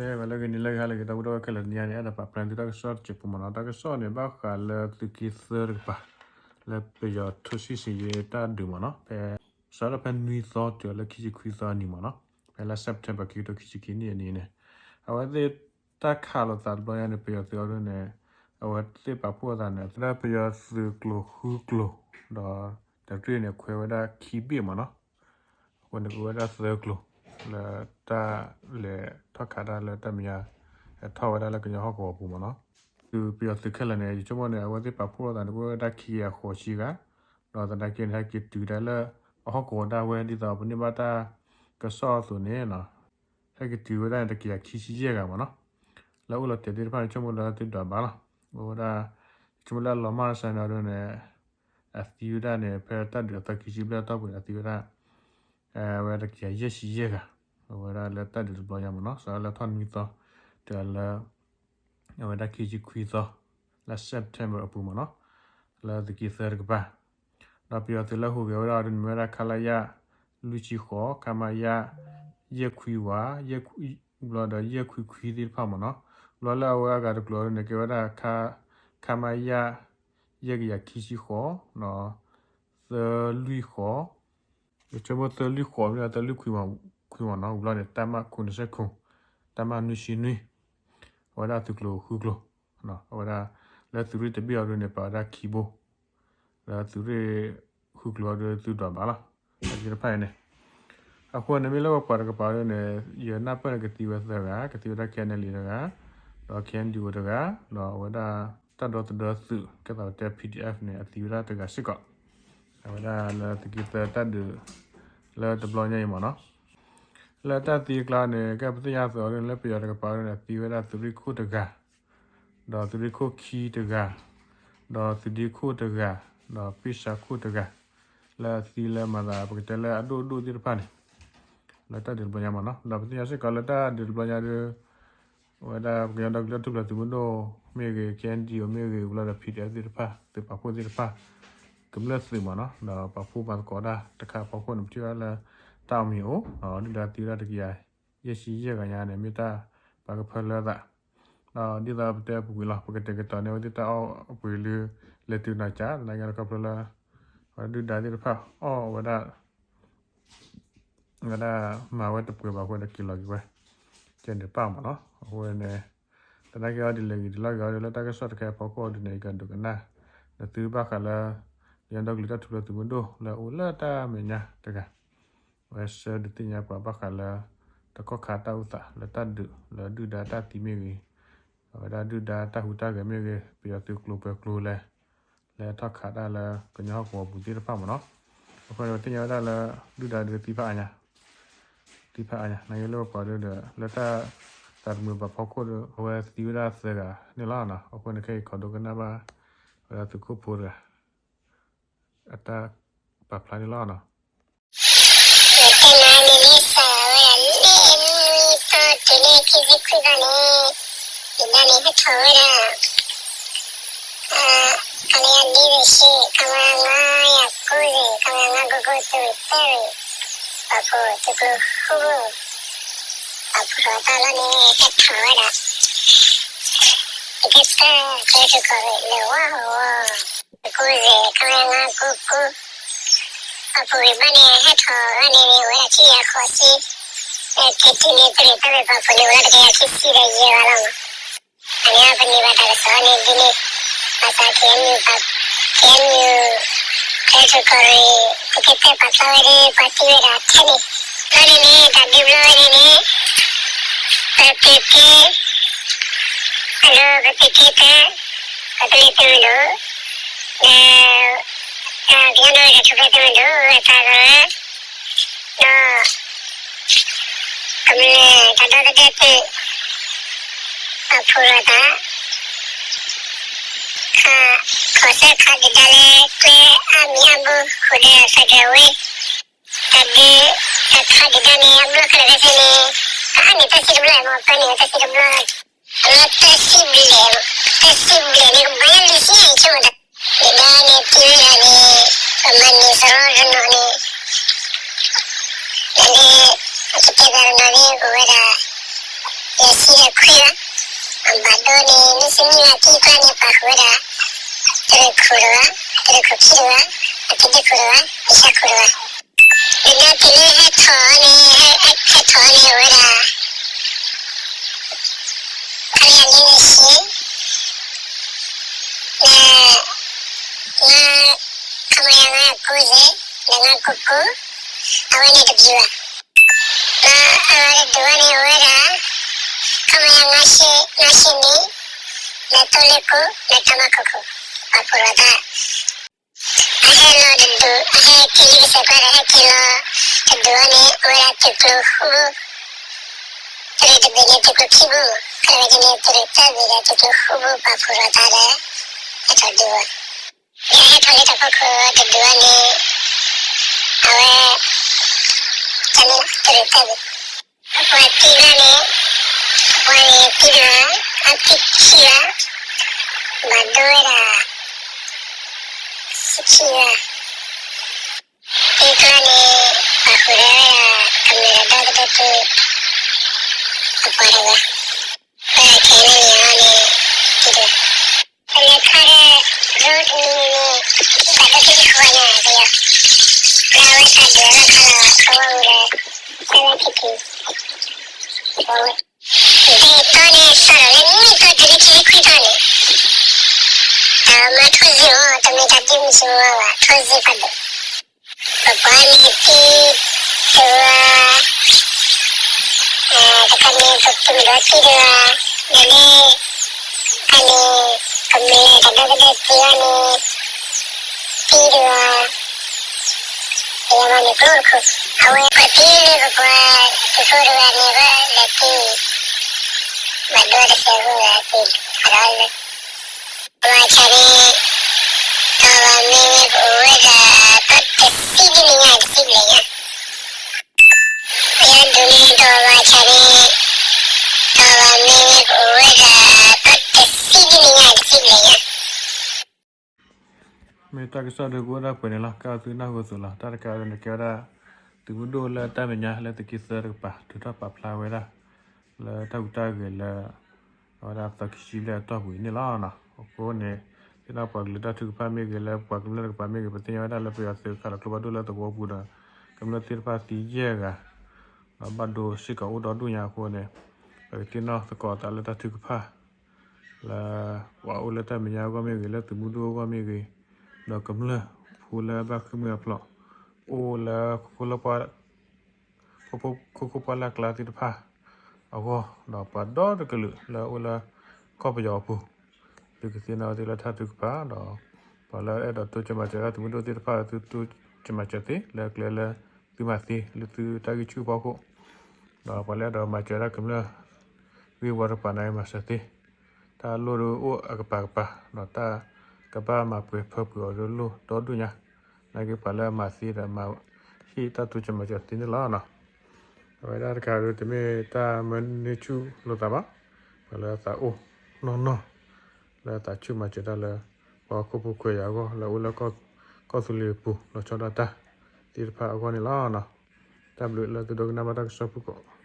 ဖဲဝဲလၢဂ့ၤန့ၣ်လၢဂ့ၤ ဟါလၢဂ့ၤ ဒီပုၢ်ဝဲၢ်ခဲလၢာ် တနံၤအံၤန့ၣ် အဲၣ်ဒိးပာ်ဖျါန့ၢ်သုတၢ်ကစီၣ်တစဲးဖိမ့ၢ်နီၤ. တၢ်ကစီၣ်န့ၣ် ဘၣ်ဃးလၢသုးက့သၢတကပၤ လၢပယီၤထိၣ်ဆံၣ်ဆံယ့တၢ်ဒုးမ့ၢ်နီၤ. ဖဲ စးထီၣ်ဖဲနွံသီတုၤလၢခံဆံခွံသီအနံၤမ့ၢ်နီၤ. ဖဲလါ September ခံကထိခံဆံခံနံၣ်အနံၤန့ၣ် အဝဲသ့ၣ်တၢ်ခးလိာ်သးတဘျီညါန့ၣ် ပယီၤသုးအီၤဒ်န့ၣ် အဝဲသ့ၣ်ပာ်ဖှိၣ်အသးန့ၣ် အဝဲဒၣ်ပယီၤသုးကျိၤဃုကျိၤ ဒီးတရ့ၣ်န့ၣ် ခွဲးဝဲဒၣ်ခံဘ့ၣ်မ့ၢ်နီၤ. အဃိန့ၣ် ကဝဲဒၣ်သၢကျိၤ လၢတၢ်လဲၤထီၣ်ခးတၢ်လၢတၢ်မဲာ်ညါ ထီၣ်ဝဲဒၣ်လၢကညီဟီၣ်ကဝီၤပူၤမ့ၢ်နီၤ. သုးပယီၤသုးခဲလၢာ်န့ၣ် ယဆိကမိၣ်န့ၣ် အဝဲသ့ၣ်ပာ်ဖှိၣ်လိာ်သးန့ၣ် ကဝဲဒၣ်ခံကယၤဃိးဆံဂၤ ဒီးသနာ်က့န့ၣ် ဟဲက့ၤတုၤဒၣ်လၢ အဟီၣ်ကဝီၤဒၣ်ဝဲ ဒ်သိးပန့ၢ်ဘၣ်တၢ်ကစီၣ်အသိးန့ၣ် ဟဲက့ၤတုၤဝဲဒၣ်န့ၣ် တကယၤခံဆံယဲၢ်ဂၤမ့ၢ်နီၤ. လၢအအိၣ်လီၤတဲာ်သ့ၣ်တဖၣ်န့ၣ် ဆိကမိၣ်လၢသုဒွးဘၣ်လီၤ. အဝဲဒၣ် ဆိကမိၣ်လၢအလီၤမၢ်စၢၤန့ၣ်ဒ်န့ၣ် အသံဝဲဒၣ်န့ၣ် ဖဲတၢ်ဒုးအသီခံဆံဘျဲၣ်အတီၢ်ပူၤန့ၣ် အသံဝဲဒၣ် ဝဲတကယၤယဲၢ်ဆံယဲၢ်ဂၤ အဝဲဒၣ်လၢတၢ်ဒုးတဘျီညါမ့ၢ်နီၤ. စးလၢထီၣ်နွံသီ တုၤလၢ အဝဲဒၣ်ခံဆံခွံသီ လၢ September အပူၤမ့ၢ်နီၤ, လၢသုးက့သၢတကပၤ, ဒီးပယီၤသုးလၢဟူးဂဲၤဝဲဒၣ်အီၤဒ်န့ၣ် မ့ၢ်ဝဲဒၣ် ခလရ လွံၢ်ဆံဃိး, ခမရ ယဲၢ်ခွံဝး, ယဲၢ်ခွံဘျီဒီး ယဲၢ်ခွံခွံသ့ၣ်တဖၣ်မ့ၢ်နီၤ. ဘျီလၢအဝဲအဂၤတကျိၤအီၤဒ်န့ၣ် ကဲဝဲဒၣ် ခ, ခမရ ယဲၢ်ကယၤခံဆံဃိး, သၢလွံၢ်ဃိး, ယဆိကမိၣ်သၢလွံၢ်ဃိးမ့ၢ်သၢလွံၢ်ခွံမ့ၢ်နီၤ, ဘျီန့ၣ် တၢ်မၤခိၣ်နစဲခိၣ်, တၢ်မၤနွံဆံနွံ, အဝဲဒၣ်သုးကျိၤဃုကျိၤ, အဝဲဒၣ်လၢသုးရ့ၣ်တဘ့ၣ်အီၤဒ်န့ၣ် ပာ်ဝဲဒၣ်ခံဘိ, လၢသုးရ့ၣ်ဃုကျိၤအီၤဒ်သုဒွးဘၣ်လီၤ, သ့ၣ်တဖၣ်အံၤန့ၣ် အဃိန့ၣ်မ့ၢ်လၢပပှၤတကပၤဒ်န့ၣ် ယနၢ်ပၢၢ်န့ၣ်ကသံဝဲသၢဂၤ, ကသံဝဲဒၣ် KNLA တဂၤ, ဒီး KNDO တဂၤ, ဒီးအဝဲဒၣ်တၢ်ဒီသဒၢသုး ကဲသးဝဲတဲ PDF န့ၣ် အသံဝဲဒၣ်တဂၤစ့ၢ်ကီး, အဝဲဒၣ်လၢသုးက့သၢတၢ်ဒုး လၢတဘျီညါအံၤမ့ၢ်နီၤ. လၢတၢ်သံအကျါန့ၣ် ကဲပသ့ၣ်ညါအသိးအီၤဒ်န့ၣ် လၢပယီၤတကပၤဒ်န့ၣ် အသံဝဲဒၣ်သုးရ့ၣ်ခိၣ်တဂၤ, ဒီးသုးရ့ၣ်ခိၣ်ခံတဂၤ, ဒီးသုးဒ့ခိၣ်တဂၤ, ဒီးပ့ၢ်စၢခိၣ်တဂၤ, လၢအသံလၢမၤသးပကတဲလၢအဒိၣ်ဒိၣ်သ့ၣ်တဖၣ်န့ၣ် လၢတၢ်ဒုးတဘျီညါမ့ၢ်နီၤ. ဒီးပသ့ၣ်ညါစ့ၢ်ကီးလၢတၢ်ဒုးတဘျီညါဒီး အဝဲဒၣ်ပကညီဒီကလုာ်တၢ်ထူၣ်ဖျဲးသုးမုၢ်ဒိၣ်မ့ၢ်ဂ့ၤ, KNDO မ့ၢ်ဂ့ၤ, ဝံၤလီၤဒီး PDF သ့ၣ်တဖၣ်, သုးပာ်ဖှိၣ်သ့ၣ်တဖၣ်, ကမျၢၢ်သုးမ့ၢ်နီၤ, ဒီးပာ်ဖှိၣ်မၤသကိးတၢ်တခါအဖီခိၣ်န့ၣ် ပထံၣ်ဘၣ်လၢတၢ်အီၣ်မံၤအိၣ်, ဒုၣ်ဒါသံဝဲဒၣ်တကယၤယဲၢ်ဆံယဲၢ်ဂၤညါန့ၣ် မ့ၢ်တၢ်ပာ်ကဖၢလၢအသး, ဒီးဒ်သိးပတဲပူၤကွံာ်လီၤ, ပကတဲာ်ကတီၤန့ၢ်အဝဲသ့ၣ်တၢ်အီၣ်အပှ့ၤလၢ လဲၤတုၤနီၤကၠး သနာ်က့ဒီးခီဖျိလၢ အဝဲဒၣ်ဒုၣ်ဒါသ့ၣ်တဖၣ်အီၣ်ဝဲဒၣ် ဝဲဒၣ်မၤဝဲတပှဲၤဘၣ်အဃိဒီးက့ၤလီၤက့ၤဝဲ ကဲန့ၣ်တဖၣ်မ့ၢ်နီၤ. အဃိန့ၣ် သနာ်က့အီၤဒ်လဲၣ်ဂ့ၤဒ်လဲၣ်ဂ့ၤအီၤဒ်လၢတၢ်ကစီၣ်တခါအဖီခိၣ်အီၤဒ်န့ၣ် ယကဒိကနၣ် ဒီးသုဘၣ်ဃးလၢ ကညီဒီကလုာ်တၢ်ထူၣ်ဖျဲးသုးမုၢ်ဒိၣ်လၢအအိၣ်လၢတၢ်မဲာ်ညါတဂၤ ဝဲဆှၢဒုးသ့ၣ်ညါပှၤဘၣ်ဃးလၢ တကီၢ်ခါတၢ်အိၣ်သးလၢတၢ်ဒုးလၢဒုၣ်ဒါတၢ်သံမ့ၢ်ဂ့ၤ, အဝဲဒၣ်ဒုၣ်ဒါတၢ်ဟူးတၢ်ဂဲၤမ့ၢ်ဂ့ၤ, ပယီၤသုးကျိၤပှဲၤကျိၤလဲၣ် လၢထီၣ်ခးတၢ်လၢကညီဟီၣ်ကဝီၤပူၤသ့ၣ်တဖၣ်မ့ၢ်နီၤ. အဃိန့ၣ်ပသ့ၣ်ညါဝဲဒၣ်လၢ ဒုၣ်ဒါဒုးသံဖးအါညါ, သံဖးအါညါ နာ်က့လၢပပှၤဒုဒီး လၢတၢ်သးတမုာ်ဘၣ်ဖီခိၣ်ဒီး အဝဲသံဝဲဒၣ်သၢဂၤန့ၣ်လီၤ. အဃိန့ၣ်ခဲအံၤခိးဒိကနၣ်ဘၣ် ဝဲဒၣ်သုးခိၣ်ဖိတဂၤ အတၢ်ပာ်ဖျါန့ၣ်လီၤနီၤ. ယတဲနၤန့ၣ်လံစးဝဲဒၣ်လၢမုၢ်နွံသီတုၤလၢခံဆံခွံသီန့ၣ် ယဒၣ်န့ၣ်ဟဲထီၣ်ဝဲဒၣ် ခလရ လေးဆယ့်ရှစ်, ခမရ ငါးရာကိုးဆယ်, ခမရ ငါးကိုးကိုးသွဲၣ်သၢ, ပှၤဖိသုးကျိၤဃု, ပှၤဖိထီၣ်တၢ်လီၢ်န့ၣ် ဟဲထီၣ်ဝဲဒၣ် သုးက့သၢ ကျဲတကီၢ်လၢဝါဟီၣ်ဝီ ကိုးဆယ်, ခမရ ငါးကိုးကိုး, ပှၤဖိဂံၢ်ဘါန့ၣ် ဟဲထီၣ်ဝဲန့ၣ် အိၣ်ဝဲဒၣ်ခံကယၤဃိးဆံ, ကဲတုၤန့ၣ် သုးရ့ၣ်သၢဘ့ၣ်ပှၤဖိန့ၣ် အိၣ်ဝဲဒၣ်တကယၤခံဆံဒီးယဲၢ်ဂၤလီၤ. အန့ၣ်ပန့ၢ်ဘၣ်တၢ်ကစီၣ်န့ၣ်ဒ်န့ၣ်, ဘၣ်ဆၣ် KNU ပှၤ KNU ကျဲတကီၢ်ရ့ၣ် သုးက့သၢပာ်ဖျါဝဲဒၣ် ပှၤသံဝဲဒၣ်ထဲန့ၣ်, ဘျီန့ၣ်န့ၣ် တၢ်ဒုးဘျီဝဲန့ၣ်န့ၣ် ပသုးက့ အဒိ ပသုးက့သၢ ပကလုာ်သုးမုၢ်ဒိၣ် ဒီး ကညီဒီကလုာ်တၢ်ထူၣ်ဖျဲးသုးမုၢ်ဒိၣ် အတၢ်ကရၢ ဒီး ကမျၢၢ်တၢ်ဒီသဒၢသုး အဖုၣ်လိာ်သး ခး ခီၣ်ဆၢခးဒုၣ်ဒါလၢကျဲအါမံၤအါဘိ ဃုာ်ဒီး Federal Way တၢ်ဒုး တၢ်ခးဒုၣ်ဒါန့ၣ် အဘျီခဲလၢာ်ခဲဆ့န့ၣ် အအါန့ၢ်တၢ်စံးတဘျီမ့ၢ် ပၢန့ၢ်တၢ်စံးတဘျီ လၢတၢ်စံးဘျဲၣ် တၢ်စံးဘျဲၣ်န့ၣ် ကဘၣ်ယါလံဟ့ ဆိကမိၣ်တၢ် ဒုၣ်ဒါန့ၣ် သံဝဲဒၣ်န့ၣ် ပမၤန့ၢ်စရီတနီၤန့ၣ် ဒ်န့ၣ် ပကတဲသးတနီၤန့ၣ် အိၣ်ဝဲဒၣ် ယဲၢ်ဆံယဲၢ်ခွံဘၣ်, ဘၣ်ဒိန့ၣ် မ့ၢ်စ့ၣ်မံၣ်လၢ်ခံကျါန့ၣ် ပာ်ဃုာ်ဝဲဒၣ် တရူးခိၣ်တဂၤ, တရူးခိၣ်ခံတဂၤ, အကဒုခိၣ်တဂၤ, အယၢ်ခိၣ်တဂၤ, ဒီးက့ၤလၢဟဲထီၣ်န့ၣ်, ဟဲထီၣ်န့ၣ်အိၣ်ဝဲဒၣ် ခလရ လေးလေးရှစ်, ဒီး ငါး, ခမရ ငါးကိုးဆယ်, ဒီး ငါးကိုးကိုး, အဝဲန့ၣ်တဘျုးဘၣ်. ဒီးအဝဲတဒူၣ်န့ၣ်အိၣ်ဝဲဒၣ် ခမရ ငါးရှစ်, ငါးရှစ်နှစ်, ဒီး သုံးလေးကိုး, ဒီး တပ်မ ခုနစ်ခုနစ်, ပာ်ဖှိၣ်လိာ်သး အဟဲလီၤတဒူၣ်, အဟဲက့ၤလံကစဲးကျါဒီးဟဲက့ၤလီၤတဒူၣ်န့ၣ် အိၣ်ဝဲဒၣ်တကျိၤဃုဘူ, တရူးတဘ့ၣ်န့ၣ် တကျိၤခံဘူ, ခဲလၢာ်ဝဲန့ၣ် တရူးသၢဘ့ၣ်ဒီးတကျိၤဃုဘူ ပာ်ဖှိၣ်လိာ်သးဒီး ဟဲထီၣ်ဒူၣ်ဘၣ်. ဒီးဟဲထီၣ်လၢတၢ်ဖီခိၣ်တဒူၣ်န့ၣ် အဝဲ တၢ်န့ၣ်လီၤ တရူးသၢဘ့ၣ် အပှၤသံဘျီန့ၣ်, အပှၤန့ၣ်သံတဂၤ, အသံခံဂၤ, ဘၣ်ဒိဝဲဒၣ် ဆံခံဂၤ, သံကျါန့ၣ် ပာ်ဃုာ်ဒီးဝဲဒၣ် ကမျၢၢ်ဒီသဒၢသု အပှၤတဂၤ, ဝဲဒၣ်ခဲအံၤန့ၣ်န့ၣ် သံတဂၤ ပလဲၤခါဒီး ရိတမံၤန့ၣ်န့ၣ် ထံၣ်တၢ်လၢထံတခွးညါကယီ, လၢအဝဲသးဒိၣ်ထီၣ်ခါလီၤ သဝီပူၤဒီး သၢလၢထံၣ်ထံၣ်, ဝဲ ဒ်သိးန့ၣ် စးထီၣ်လၢနံၣ်သီတုၤလၢခံဆံခွံသီန့ၣ်, တၢ်မၤထီၣ်စ့ၢ်အီၤ တမ့ၢ်တၢ်ဒုးမုၢ်ဆူၣ်မုၢ်ဂီၤဘၣ် ထီၣ်စ့ၢ်ဖးဒိၣ် ပပှၤန့ၣ်သံတဂၤ, တခါန့ၣ် ပသုးမုၢ်ဒိၣ်သံတဂၤ, ဒီးန့ၣ် ခါန့ၣ် ကမျၢၢ်တၢ်ဒီသဒၢသုဂၤန့ၣ် သံတဂၤ, ပယီၤမၤန့ၣ်ကျိတခိၣ်, အဝဲပှၤသံလၢပပှၤသုးဖိတဂၤန့ၣ် ဝဲလဲၤသံ ဘၣ်ဒိတစဲးဖိဂၤသံ, ဒီး ဘၣ်ဆၣ်န့ၣ် ဒီးဘၣ်မ့ၢ်န့ၣ် ပအိၣ်ဝဲဒၣ် ဒီးတဆံဒ်န့ၣ်ညါတဆံဘျဲၣ်ညါ, ပယီၤဒုးန့ၣ် ဒီးဘၣ်ဆၣ်န့ၣ် ဒီးဘၣ်မ့ၢ်န့ၣ် ပအိၣ်ဝဲဒၣ် ဒီးတဆံဒ်န့ၣ်ညါတဆံဘျဲၣ်ညါ. မ့ၢ်တၢ်ကစီၣ်ဒုးကအိၣ်ဒၣ်ပှဲၤန့ၣ်လီၤ. ကဲအသုနၢ်ဟူအသိးလီၤ. တၢ်တခါအံၤန့ၣ် ကဲဝဲဒၣ် သုးမုၢ်ဒိၣ်လၢတၢ်မဲာ်ညါလၢသုးက့သၢတကပၤ ထုးထီၣ်ပာ်ဖျါဝဲဒၣ် လၢတၢ်ဟူးတၢ်ဂဲၤလၢ အဝဲဒၣ်သီခံဆံဘျဲၣ်အတီၢ်ပူၤအံၤန့ၣ်လီၤ. အဃိန့ၣ် သ့ၣ်နီၣ်ပှၤကလုာ်တၢ်ထုကဖၣ်မ့ၢ်ဂ့ၤ လၢပှၤကမျၢၢ်တကပၤမ့ၢ်ဂ့ၤ ပသ့ၣ်ညါဝဲဒၣ်လၢပယီၤသုးခးလီၤကျိဖးဒိၣ်လၢသဝီပူၤဒီး ကမျၢၢ်သ့ၣ်တဖၣ်သံယဲၢ်ဂၤ ဒီးဘၣ်ဒိစ့ၢ်ကီးအိၣ်ဒီဒူၣ်ညါအဃိန့ၣ် ပကသ့ၣ်နီၣ်သကိးအသးလၢတၢ်ထုကဖၣ် လၢ ပှၤအိၣ်လၢတၢ်မဲာ်ညါအဂီၢ်မ့ၢ်ဂ့ၤ လၢသုးမုၢ်ဒိၣ်အဂီၢ်မ့ၢ်ဂ့ၤ ဒီးကမျၢၢ်ဖိလၢဘၣ်ဃ့ၢ်မှံဟးဖျိး အိၣ်လၢခိခိၣ်လၢပှၢ် ခိခိၣ်ပှၢ်လၢ်ကျါသ့ၣ်တဖၣ်အဂီၢ် ဒီးပှၤဒီတကလုာ်လၢအအိၣ်လၢကီၢ်ပယီၤအပူၤ သုကသ့ၣ်နီၣ်သုလၢတၢ်ထုကဖၣ်ဒီး ပှၤလၢအဲၣ်ဒိးတိစၢၤမၤစၢၤတၢ်သုးမုၢ်ဒိၣ်သ့ၣ်တဖၣ် သုတိစၢၤမၤစၢၤသ့ လၢကျဲလၢသုမၤသ့ လၢသုတၢ်ဂံၢ်ဆူၣ်ဖီခိၣ် ဒီးပှၤလၢအဲၣ်ဒိးမၤစၢၤတၢ်ကမျၢၢ်ဂ့ၢ်ဝီတကပၤန့ၣ် မၤစၢၤသ့ တၢ်လိၣ်ဒိအိၣ်အကပၤကပၤ ဒီးတၢ်ကဘၣ်မၤပှဲၤဖၢပှဲၤအီၤဒိၣ်လိၣ်ဒီဒူၣ်ညါ နာ်က့ပှၤလၢအမၤသ့ဒီးမၤဟ့ၣ်တၢ်တိစၢၤမၤစၢၤသ့န့ၣ်လီၤ. အဝဲဒၣ်တခါဒီး တမ့ၢ်တၢ်မၢန့ၢ်ဆူၣ်လိာ်သးဘၣ်, ပှၤလၢအသးအိၣ်နီၢ်နီၢ် လၢအသးဆူၣ်မၤစၢၤတၢ်လၢ ပှၤဟီၣ်ခိၣ်ဖိခွဲးယာ်အဂီၢ် လၢအအိၣ်လၢကီၢ်သူလ့ၤအပူၤ လီၤဆီဒၣ်တၢ်သ့ၣ်တဖၣ်အဂီၢ်န့ၣ်လီၤ. တၢ်ဘျုးလၢသုဒိကနၣ်ဘၣ်တၢ်ကစီၣ်ဖုၣ်ကိာ်